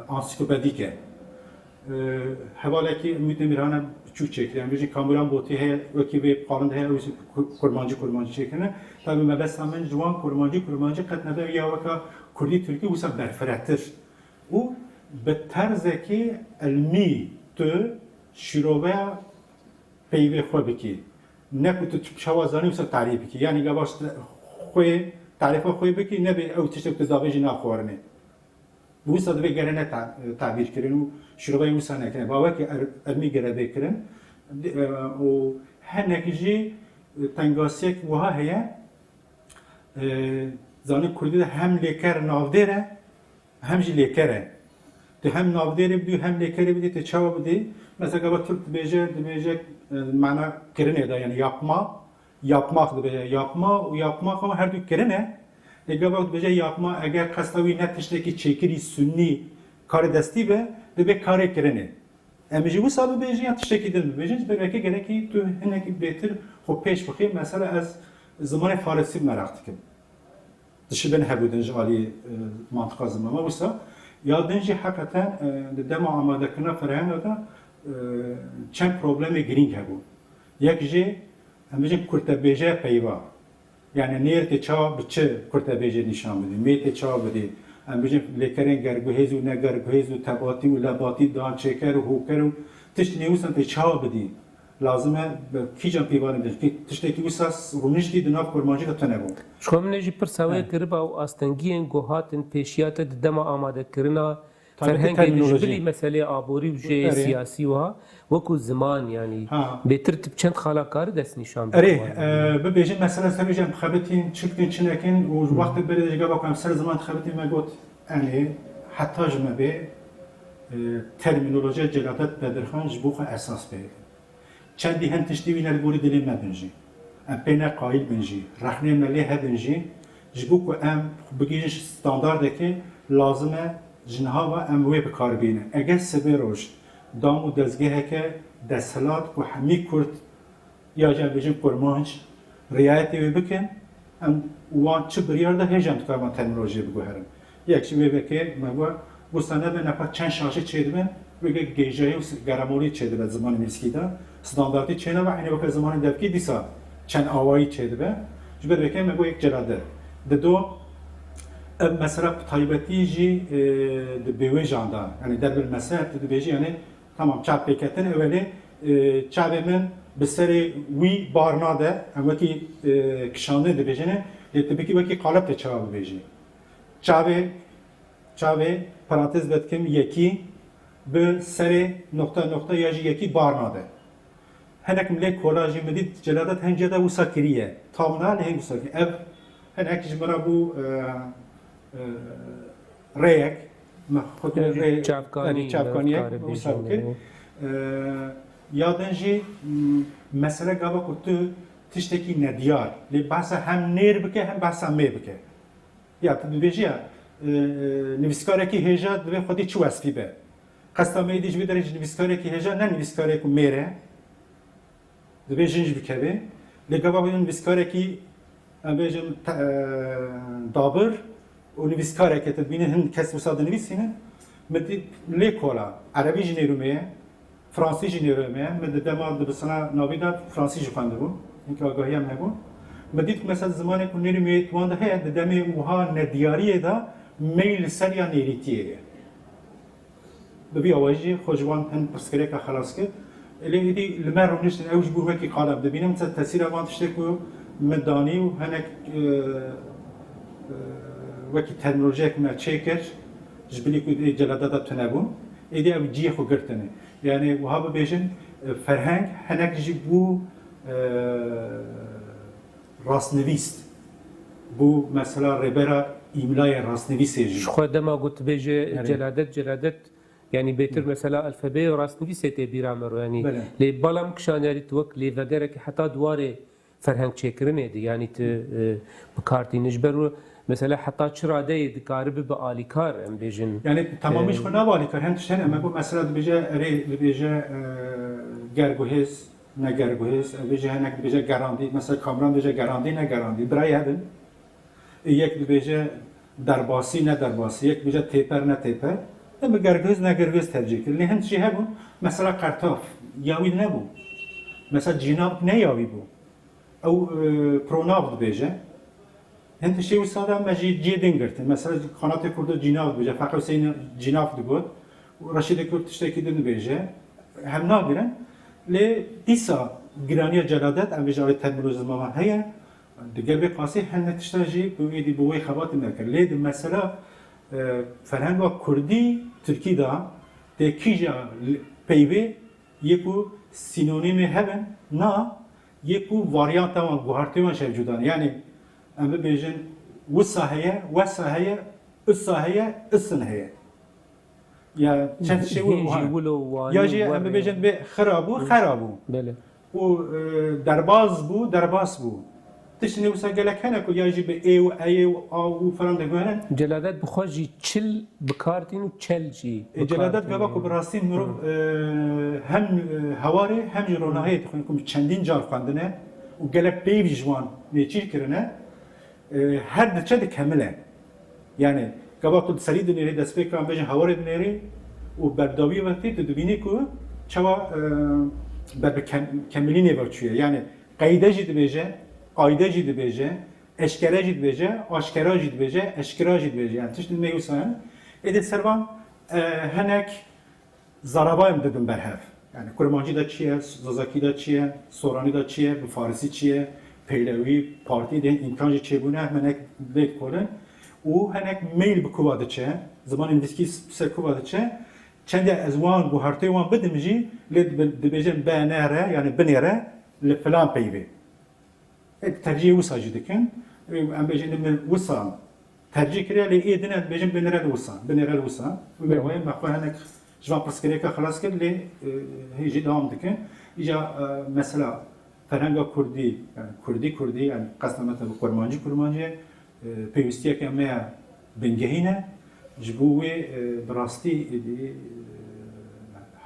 ansiklopedîk e. E, hevalekî Ümit Demirhan e biçûk çêkiriye. Em bêjin Kamuran Botî heye, wekî vê qalindê heye, ew jî ku-, kurmancî kurmancî çêkirine. Tabi mebesta min ji wan kurmancî kurmancî qet nebe ya weka kurdî tirkî wisa berfiretir. Û bi terzekî ilmî tu şîroveya peyvê xwe bikî. Ne ku tu çawa zanî wisa tarîf bikî. Yani gava xwe, tarîfa xwe bikî, nebê ew tiştek tu davêjî naxwarinê. Wisa divê gere ne ta-, tabîr kirin û şîroveyê wisa nekirin. Bawekî er-, ermî gere bê kirin. Di-, e, û hinek jî, e, tengasiyek wiha heye, e, zanî kurdî de hem lêker navdêr e, hem jî lêker e. Tu hem navdêrê bidî, hem lêkerê bidî, tu çawa bidî? Mesela gava Tirk dibêje, dibêje, e, mana kirinê de, yani yapma, yapmak dibêje, yapma û yapmak ama her du kirin e. Lê gava dibêje yapma, eger qesta wî ne tiştekî çêkirî sunnî karê destî be, dibe karê kirinê. Em jî wisa bibêjin ya tiştekî din bibêjin, ji ber weke gerekî tu hinekî bêtir xwe pêş bixî. Mesela ez zimanê farisî meraq dikim. Dişibin hebû din ji alî, e, mantiqa ziman. Wisa ya din jî heqeten, e, di dema amadekirina ferhenga de, e, çend problemê girîng hebû. Yek jê, em bêjin kurtebêje peyva. Yani nêr tê çawa bi çi kurtebêjê nîşan bidî, mê tê çawa bidî. Em bêjin lêkerên gerguhêz û negerguhêz û tebatî û lebatî, dan çêker û hûker û tişt nêwîsan tê çawa bidî. Lazim e bi kîjan pîvanê bidî. Kî tiştekî wisa rûniştî di nav kurmancî de tune bû. Ji xwe min ê jî pirsa wê He. kiriba û astengiyên ku hatin pêşiya te di dema amadekirina Tabii ki ferhengê de ji terminoloji. bilî meselê aborî û jê Erê. siyasî wiha wekû ziman, yanî Ha. bêtir tu bi çend xala karî destnîşan bidî Erê, wan? e, bibêjin mesela ser wî jî em xebitîn, çi bikin, çi nekin û Hı. wextê berê de ji gava ku em ser ziman dixebitîn me got, enê, heta ji me bê, Termînolojiya Celadet Bedirxan ji bo xwe esas bê. Çendî hin tiştî wî ne li gorî dilê me bin jî, em pê ne qayîl bin jî, rexneyên me lê hebin jî, ji bo ku em bigihîjin standardekê, lazim e ji niha ve em wê bi kar bînin. Eger sibê roj dam û dezgeheke desthilat ku hemî Kurd, ya jî em bêjin kurmanc, riayetê wê bikin, em wan çi biryar de hêj em dikarin van termînolojiyê biguherin. Yek ji wê vekê me got, wisa nebe neka çend şaşî çêdibe, weke gêjayî û geramolî çêdibe zimanê nivîskî de, standartî çênabe, eynî weke zimanê devkî dîsa çend awayî çêdibe. Ji ber vekê me got yek celadet. Dido, ev mesela bi taybetî jî, e, di bêwêjan de, yanî derbil mesel, tu dibêjî, yanî, tamam, çav pêketin, ew ê lê, e, çavê min bi serê wî bar nade, em wekî, e, kişandin dibêjin, lê tu bikî wekî qaleb tê çawa bibêjî. Çavê, çavê, parantez vedikim, yekî bi serê noqta noqta ya jî yekî bar nade. Hinek min lê kola jî min dît, Celadet hin cê de wisa kiriye. Tam na, lê hin wisa kiriye. Ev hinek ji min re bû, e, e, rêyek. Me xwe rê, çavkanî, yanî çavkaniyek wisa bikir. E, ya din jî, m, mesele gava ku tu tiştekî nediyar, lê behsa hem nêr bike, hem behsa mê bike. Ya tu dibêjî ya, e, e, nivîskarekî hêja divê xwedî çi wesfî be? Qesta me êdî ji vê derê ji nivîskarekî hêja ne nivîskarek ku mêr e, divê jin jî bikeve. Lê gava bibin nivîskarekî, em bêjin, te-, e, dabir û nivîskareke tu dibînî hin kes wisa dinivîsînin. Min dî lê kola, erebî jî nêrû me ye. Fransî jî nêrê me ye. Min di dema dibisana navî de fransî jî xwendibû. Hinkî agahiya min hebû. Min dît ku mesela zimanê ku nêrî me yê wan de heye, di demê wiha nediyariyê de meyl li ser ya nêrîtiyê ye. Bi vî awayî jî xwe ji wan hin pirsgirêka xelas kir. Lê êdî li me rûniştin, ew jî bû wekî qaleb. Dibînim te-, tesîra van tiştê ku min danî û hinek, e, e, wekî terminolojiyek me çêkir, ji bilî ku ê celadeta tune bû. Êdî ew cihê xwe girtine. Yanî wiha bibêjin, e, ferheng hinek jî bû, e, rastnivîst. Bû mesela rêbera îmlayê rastnivîsê jî. Ji xwe dema got dibêje Erê. Celadet, celadet, yanî bêtir Hı. mesela alfabeyê rastnivîsê tê bîra me ro, yanî Belê. lê balam kişanderî tu wek lêvegereke heta di warê ferheng çêkirinê de, yanî tu, e, bi kar tîne. Ji ber wê mesela heta çi radeyê dikaribe bi alîkar, em bêjin, Yanî tamamî e, ji xwe nabe alîkar. Hem tişt hene, me got mesela dibêje erê, dibêje, e, gerguhêz, ne gerguhêz, ev bêje hinek dibêje gerandî, mesela Kamran dibêje gerandî, ne gerandî, birayê hev in. Ê yek dibêje derbasî, ne derbasî, yek dibêje têper, ne têper. Em bi gerguhêz, ne gerguhêz tercîh kirin. Lê hin tiştê hebûn, mesela qertav, ya wî nebû. Mesela cînav ne ya wî bû. Ew, e, pronav dibêje. Hin tiştê wisa de me jî cihê din girtin. Mesela Qanatê Kurdo cînav dibêje, Feqê Huseyîn cînav digot. Reşîdê Kurd tiştekî din dibêje. Hem nagirin. Lê dîsa giraniya celadet, em bêjin, ew termînolojî ziman heye. Di gel vê qasî hene tişta jî bi wê dî, bi wê xebatê me kir. Lê di mesela, e, ferhenga kurdî, tirkî de tê kîja peyvê yê ku sînonîmê hebin, na, yê ku varyanta wan, guhertê wan şev cuda ne. Yanî em bibêjin wisa heye, wesa heye, usa heye, isin heye. Ya çend şey Hê jî wiha. wilo, wanî, Ya jî em werê. bibêjin bê xira bû, Hı. xera bû. Belê. Û, e, derbaz bû, derbas bû. Tiştê wisa gelek hene ku ya jî bi ê û eyê û a û falan diguherin. Celadet bi xwe jî çil bi kar tîn û çel jî E, bi kar Celadet tîn. gava ku bi rastî mirov, Hı. e, hem, e, hewarê hem jî ronahiyê dixwîn ku min çendîn car xwendine û gelek peyv ji wan nêçîr kirine. E, her diçe dikemile. Yanî gava tu di serî dinêrî, destpêka em bêjin hewarê dinêrî û berdawiyê wextê tu dibînî ku çawa, e, ber bi kem-, kemilînê ve çûye. Yanî qeyde jî dibêje, qayde jî dibêje, eşkere jî dibêje, aşkera jî dibêje, eşkira jî dibêje. Yanî tiştên me wisa in. Êdî ser van, e, hinek Zarabayê em didin ber hev. Yanî kurmancî de çi ye, zazakî de çi ye, soranî de çi ye, bi farisî çi ye, peylewî, partî de îmkan jî çêbûne, hinek lê dikolin. Û hinek meyl bi kuva diçe, zimanê nivîskî ser kuva diçe, çendê ez wan guhertê wan bidim jî, lê dibe-, dibêjin B N R, yanî binêre, li filan peyvê. Ê, tercîhê wisa jî dikin. Ê, em bêjin, min wisa tercîh kiriye, lê ê din em bêjin binêre li wisa, binêre li wisa. Wê Hı. wayê me xwe hinek Ji van pirsgirêka xilas kir, lê, e, hê jî dewam dikin. Îca, e, mesela ferhenga kurdî, yani kurdî kurdî, yani qesta me tabi kurmancî kurmancî, e, pêwîstiyeke me ya bingehîn e. Ji bo wê, e, bi rastî, êdî, e,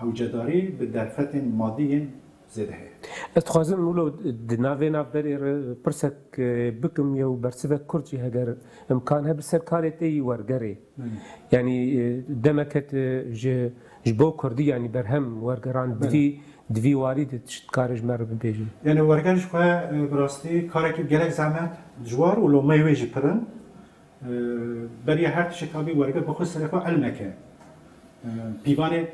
hewcedarî bi derfetên madî yên zêde heye. Ez dixwazim wilo di navê navberê re pirsek, e, bikim, yew bersivek kurt jî heger imkan hebe ser karê te yî wergerê. Belê. Yanî, e, demeke tu ji, ji bo kurdî, yanî berhem wergeran Belê. divî, divî warî de tişt dikare ji me re bibêjî. Yani werger ji xwe, e, bi rastî karekî gelek zehmet, dijwar û lomeyê wê jî pir in. E, beriya her tiştek tabî werger bi xwe serê xwe elmeke. E, pîvanê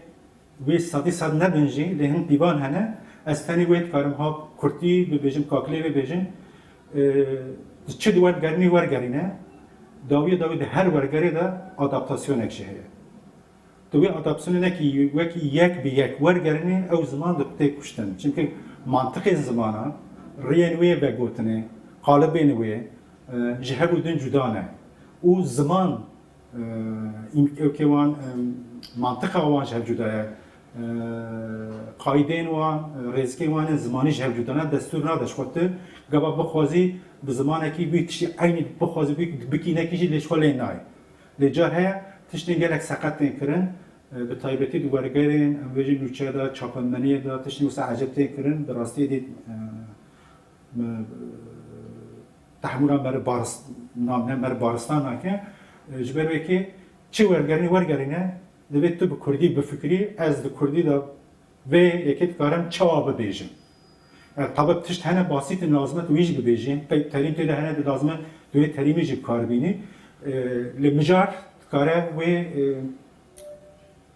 wê sedî sed nebin jî, lê hin pîvan hene. Ez tenê wê dikarim ha kurtî bibêjim, kakilê bibêjim. E, çi di wergerinî wergerîne, dawiya dawî di her wergerê de adaptasyonek jî heye. Tu wê adaptasyonekî wekî yek bi yek wergerinî, ew ziman di tê kuştin. Çimkî mantiqên zimana, riyên wê vegotinê, qalibên wê, e, ji hev û din cuda ne. Û ziman, e, îm-, ewkê wan, e, mantiqa wan ji hev cuda ye. E, qaydên wan, e, rêzikê wan ên zimanî ji hev cuda ne, destûr nade ji xwe tu gava bixwazî bi zimanekî wî tiştî eynî bixwazî wî bikî nekî jî lê ji xwe lê nayê. Lê car heye tiştên gelek seqet tên kirin, e, bi taybetî di wergerên, em bêjin nûçe de, çapemeniyê de, tiştên wisa ecêb tên kirin, bi rastî dî, e, me, e, tehmûra me re baris-, namne me re baristan nake. E, ji ber wê kê çi wergerînê wergerîne, divê tu bi kurdî bifikirî, ez di kurdî de vê yekê dikarim çawa bibêjim. E, tabi tişt hene basît in, lazim e tu wî jî bibêjî. Te-, terîm tê de hene, di lazim e tu wê terîmê jî bi kar bînî. E, lê mijar dikare wê, e,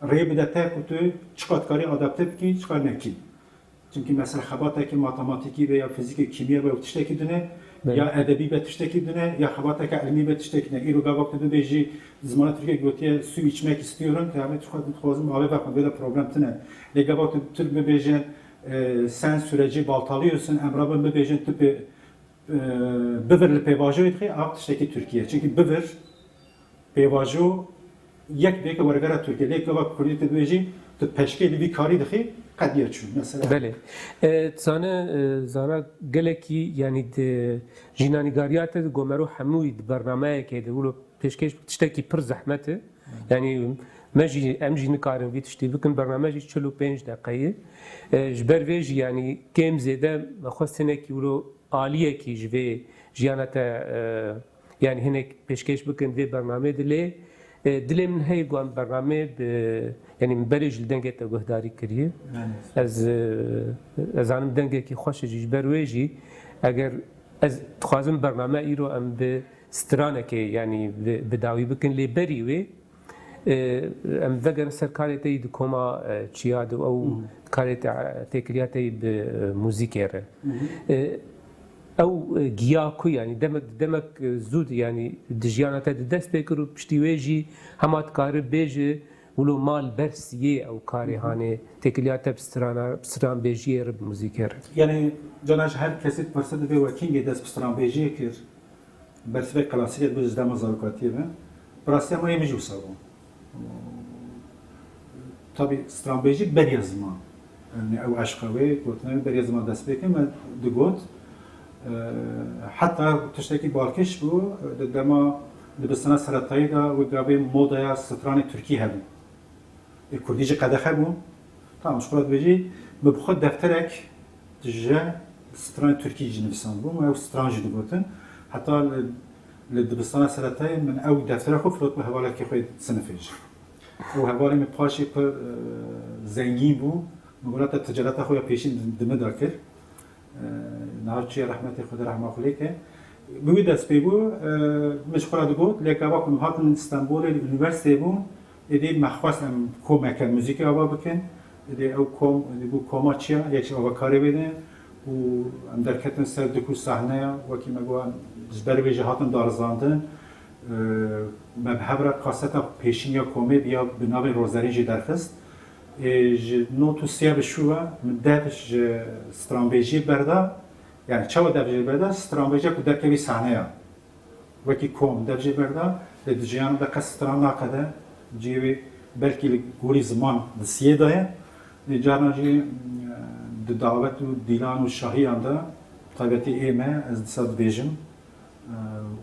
rê bide te ku tu çiqas dikarî adapte bikî, çiqas nekî. Çimkî mesela xebatekî matematîkî be ya fizîkê, kîmya be û tiştekî dune, Belê. ya edebî be tiştekî dune, ya xebateke ilmî be tiştekî dune. Îro gava tu bibêjî, zimana Tirkiyê gotiye su içmek istiyorum, yani tu xwe dixwazim avê vexwim, vê de problem tune. Lê gava tu Tirk bibêje, e, sen süreci baltalıyorsun, em rabin bibêjin tu pê, e, bivir li pêvajoyê dixî, av tiştekî Tirkiye. Çimkî bivir, pêvajo yek bi yek wergera Tirkiyê. Lê gava kurdî tu dibêjî, tu peşkê li vî karî dixî, qediya çû. Mesela. Belê. E, tu zane, e, zana gelekî, yanî di jînanîgariya te di gomero hemûyî di bernameyekê de wilo pêşkêş bik tiştekî pir zehmet e. Yanî me jî, em jî nikarin vî tiştî bikin. Bername jî çil û pênc deqe ye. E, ji ber vê jî, yanî kêm zêde me xwest hinekî wilo aliyekî ji vê jiyana te, e, yanî hinek pêşkêş bikin vê bernamê de lê, e, dilê min heye ku em bernamê bi, yanî min berê jî li dengê te guhdarî kiriye. Yanî. Ez, e, ez zanim dengekî xweş e jî, ji ber wê jî eger ez dixwazim bername îro em bi stranekê, yanî bi, bi dawî bikin, lê berî wê, e, em vegerin ser karê te yî di koma, e, çiya de û ew Hmm. karê te, têkiliya te yî bi, e, muzîkê re. Hı hı. E, ew, e, giya ku, yanî demek, demek, e, zû di, yanî di jiyana te di dest pê kir û piştî wê jî hema dikari bêje wilo mal ber siyê ew karê Hı hı. hanê têkiliya te bi strana, bi stranbêjiyê re, bi muzîkê re. Yani cana ji her kesê firset dibe wekîngê dest bi stranbêjiyê kir. Bersivek klasîk bû ji dema zarokatiyê ve. Bi rastî ama yê min jî wisa bû. Tabî stranbêjî beriya ziman. Yani ew eşqa wê, gotinê beriya ziman dest pê kir, me digot. E, heta tiştekî balkêş bû, di dema dibistana seretayî de wê gavê modaya stranê tirkî hebû. Ê kurdî jî qedexe bû. Tamam, ji xwe re dibêjî, min bi xwe defterek ji stranê tirkî jî nivisandibû, min ew stran jî digotin. Heta li, li dibistana seretayê min ew deftere xwe firot bi hevalekî xwe sinifê jî. Û hevalê min paşê pir, e, zengîn bû. Min got, te ticareta xwe ya pêşîn di, di min de kir. E, niha çûye rehmetê Xwedê rehma xwe lê ke. Bi wî dest pê bû, e, min ji xwe re digot, lê gava ku em hatin Stenbolê li unîversîteyê bûn, êdî me xwest em komeke muzîkê ava bikin. Êdî ew kom, êdî bû koma çi ya, yek ji avakarê wê ne û em derketin ser dûk û sahneya, wekî me got, em ji ber wê jî hatin darizandin. E, me bi hev re kaseta pêşîn ya komê bi ya bi navê Rozerîn jî derxist. Ê, ji not û sê ve şû ve min dev ji stranbêjiyê berda, yani çawa dev jê berda, stranbêjiya ku derkevî sahneya. Wekî kom dev jê berda, lê di jiyana de qet stran naqede, cihê wê Belkî li gorî ziman di siyê de ye. Lê carna jî, e, di dawet û dîlan û şahiyan de, taybetî ê me, ez disa dibêjim. E,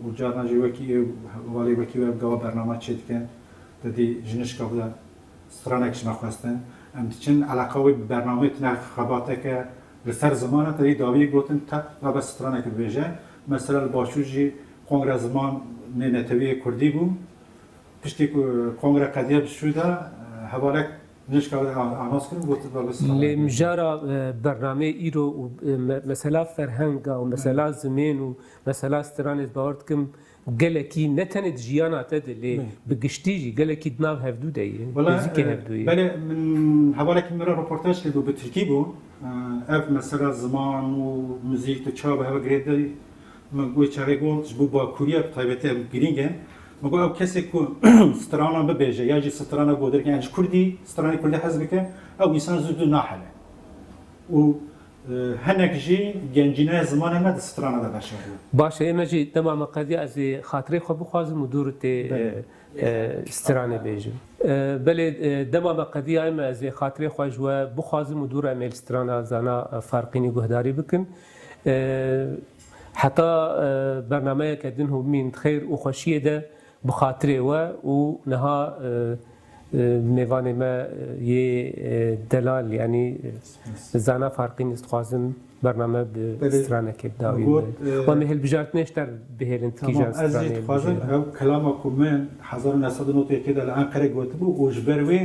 û carna jî wekî ê, walê wekî we gava bername çêdikin, te dî ji nişka xwe de stranek ji me xwestin. Em diçin, eleqa wê bi bernameyê tune xebateke li ser ziman e, te dî dawiyê gotin, te rabe stranek bibêje. Mesela li Başûr jî Kongre Zimanê Netewî yê Kurdî bû. Piştî ku Kongre qediya bi şû de, e, hevalek nişka wê a-, anas kirin, gotin, "Baba, Lê strana." Mijara, e, bernameyê îro û, e, me-, mesela ferhenga û mesela zimên û mesela stranê, bawer dikim gelekî ne tenê di jiyana te de, lê Bê. bi giştî jî gelekî di nav hevdû de ye. Wala, Nêzîkê e, hevdû ye. Belê, min hevalekî min re roportaj kirbû, bi tirkî bû. E, ev mesela ziman û muzîk tu çawa bi hev girêdayî? Min got, çaxê got, ji bo Bakuriya bi taybetî ev girîng e. Min got, ew kesê ku strana bibêje ya jî strana godirke, yani ji kurdî, stranê kurdî hez bike, ew însan zû zû nahele. Û, e, hinek jî gencîneya zimanê me di strana de veşartiye. Baş e, ême jî dema me qediya ez ê xatirê xwe bixwazim û dûr tê, Belê. e, e, stranê bêjim. E, belê, e, dema me qediya ême ez ê xatirê xwe ji we bixwazim û dûr em ê li strana Zana, e, Farqînî guhdarî bikin. E, Heta, e, bernameyeke din hûn bimîn di xêr û xweşiyê de bi xatirê we û niha, e, e, mêvanê me, e, yê, e, delal, yanî, e, Zana Farqîn, ez dixwazim bername bi Belê. stranekê bi dawî Got, bide. e, Wan hilbijartinê ji te re bihêlin, Tamam, kîjan ez jî stranê dixwazim bihêlin? ev kelama ku min hezar û neh sed û nod û yekê de li Enqerê gotibû û ji ber wê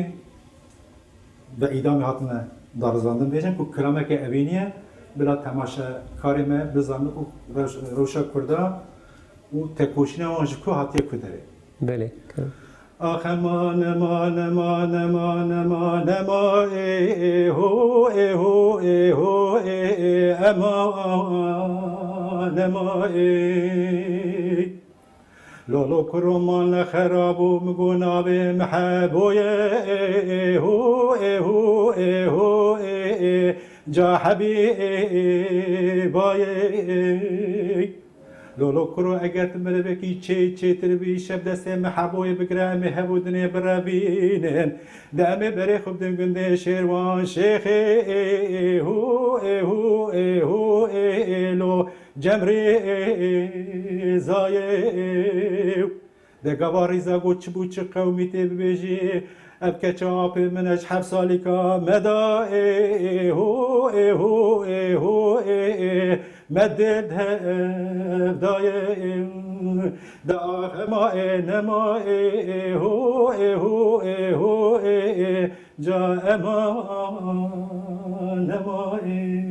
bi îdamê hatine darizandin, bêjin ku kilameke evînî ye, bila temaşekarê me bizanin ku rew-, rewşa Kurda û tekoşîna wan ji ku hatiye ku derê. Belê. Ax ema nema, nema, nema, nema, nema, ê, ê, ho, ê, ho, ê, ho, ê, ê, ema, nema, ê. Lolo kuro mane xerabo, mi go navê Miheboye, ê, ê, ho, ê, ho, ê, ho, ê, ê, ca hebî, ê, ê, bayê, ê. Lolo kuro, eger tu mirovekî çê, çêtir bî, şev destê Miheboyê bigire, em ê hev û dinê birevînin. De em ê berê xwe bidin gundê Şêrwan Şêxê, ê, ê, ho, ê, ho, ê, ho, ê, ê, lo. Cemrê zayê de gava rîza got, çi bû, çi qewmî tê bibêjî? Ev keça apê min e, ji heft salîka me da, ê, ê, ho, ê, ho, ê, ho, ê, ê, me dil di hev dayê, ê, de ax ema, ê, nema, ê, ê, ho, ê, ho, ê, ho, ê, ê, ca ema, nema, ê.